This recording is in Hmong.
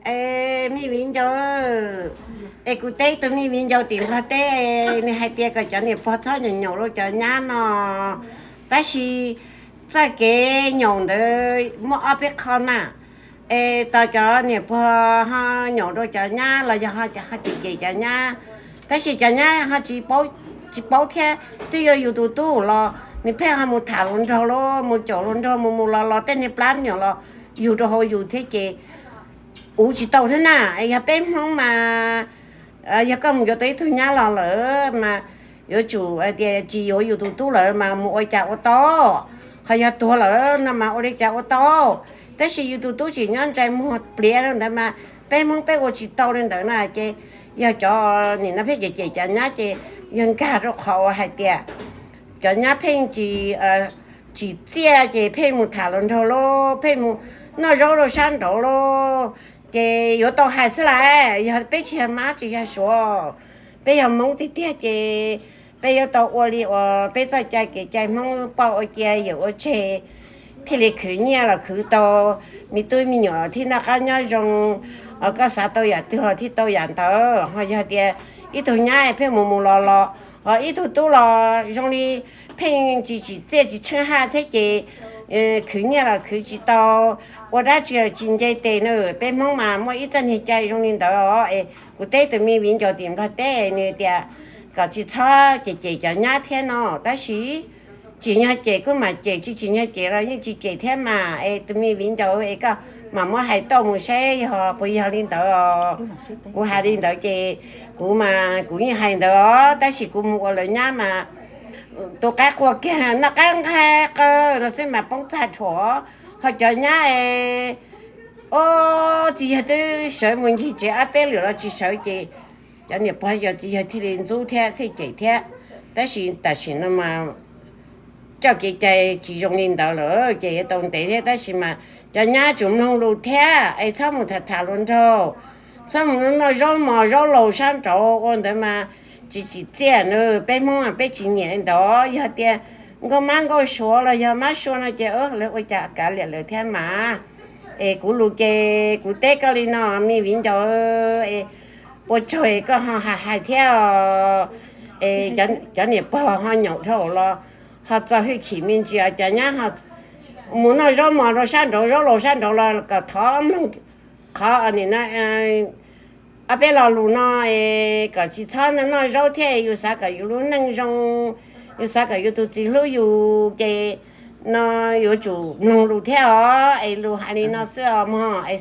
Es me viv ncaus, es kuv teb tus me viv ncaus tim Nplog teb, nws hais tias kom cov niam pog txhob nyaum nyaum rau cov nyab no, tab sis txoj kev nyaum ntawd muaj ob peb qho na. Es tos cov niam pog ho nyaum rau cov nyab los yog ho cem cem cov nyab, tab sis cov nyab ho tsis paub thiab. Twb yog yus tus tub los nws pheej ho mus tham hluas nraug los mus caum hluas nraug mus mus los los tej niag plab me nyuam los yug rau hauv yus thiab ces ua tsis tau thiab na. Yog peb Hmoob mas yog koj mus yuav tau ib tug nyab los lawm mas yuav tsum hais tias tsis yuav yus tus tub lawm mas mus ua cas ua tau, ho yog tuag lawm no mas ua li cas ua tau. Tab sis yus tus tub tseem nyob ntsais muag pliav li ntawd mas peb Hmoob peb ua tsis tau li ntawd na ces yog cov nim no pheej cem cem cov nyab ces yog nkag rau qhov uas hais tias cov nyab pheej tsis tsim txiaj ces pheej mus tham hluas nraug los pheej mus noj zaub rau sab nraud los ces yuav tau hais xwb las. Yog peb tsis yog mab tsis yog suav, peb yog Hmoob tiag tiag ces peb yuav tau ua li uas peb txoj cai kev cai Hmoob, poj ua cia yawm ua tseg, thiaj li khwv nyiaj los khwv tau, me tub me nyuam thiaj noj qab nyob zoo. Koj xav tau yam twg los thiaj tau yam ntawd. Ho yog tias ib tug nyab pheej mus mus los los, ho ib tug tub los zoo li pheej tsis tsim txiaj tsis tsheej haj thiab ces khwv nyiaj los khwv tsis tau, ua dab tsi los tsis nce tes na. Peb Hmoob mas muaj ib txoj niag cai zoo li ntawd os. Es kuv teb tus me viv ncaus tim Nplog teb nws tias kom tsis txhob cem cem cov nyab thiab no, tab sis tsim nyog cem kuj mam cem, tsis tsim nyog cem los yeej tsis cem thiab mas. Es tus me viv ncaus es koj mam muab hais tau mus saib yog puas yog li ntawd os. Kuv hais li ntawd ces kuv mas kuv yeej hais ntawd os, tab sis kuv mus ua lawv nyab mas tus qaib qua kiag noj qab nqaij qawg no xwb mas poob txaj rhuam. Ho cov nyab es, o, txiv yawg twb sawv mus ncig tsev ob peb lwm los tsis sawv ces cov niam pog yog txiv yawg thiaj li ntxub thiab thiaj cem thiab. Tab sis tam sim no mas coj kev cai tsis zoo li ntawd lawm ces yuav tau ntev thiab, tab sis mas cov nyab tsum mloog lus thiab es txhob mus tham tham hluas nraug, txhob mus noj zaub mos zaub laus sab nraud ua ntawd mas tsis tsim txiaj na. Peb Hmoob peb tsis nyiam li ntawd. Yog tias nkauj mab nkauj suav los yog mab sua no ces lawv ua cas kav liam lawv thiab mas. Es kuv lus ces kuv teb koj li no me viv ncaus, es ua tsaug es koj ho hais hais thiab. Es cov niam pog ho nyaum dhau los ho txo hwj chim me ntsis, cov nyab mus noj zaub mos rau sab nraud zaub laus sab nraud los kom thov mloog qhov nim no ob peb lo lus no es kom tsis txhob noj zaub thiab. Yus xav kom yus lub neej zoo, yus xav kom yus tus txiv hlub yus ces no yuav tsum mloog lus thiab os. Es lus hais li no xwb os mog, es